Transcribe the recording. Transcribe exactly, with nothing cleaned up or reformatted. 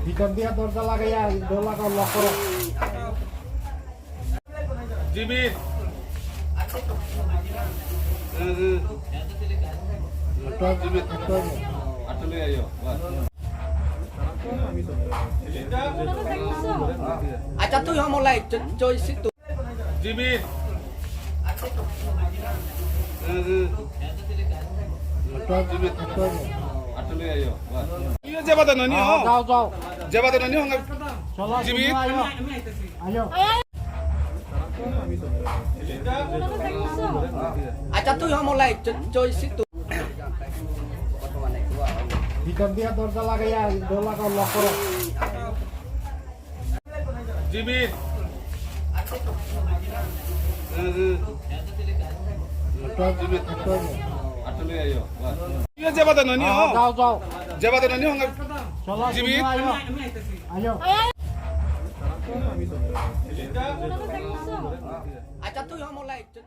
Bhitor diya dorja lagaiya, dola ka lock koro. Jimit. Jimit. Atuli ayo. Acha tu homo lai choi situ. Jimit. Jimit. Atuli ayo. Iyo jeba da nani ho. Jao, jao. Jeba da nani ho. Jimit. Ayo. Acha tu homo lai choi situ. Bhitor diya dorja lagaiya, dola ka lock koro. Jimit. Atuli ayo. Iyo jeba da nani ho. Jao, jao. Jeba da nani ho. Jimit. Ayo. Acha tu homo lai choi.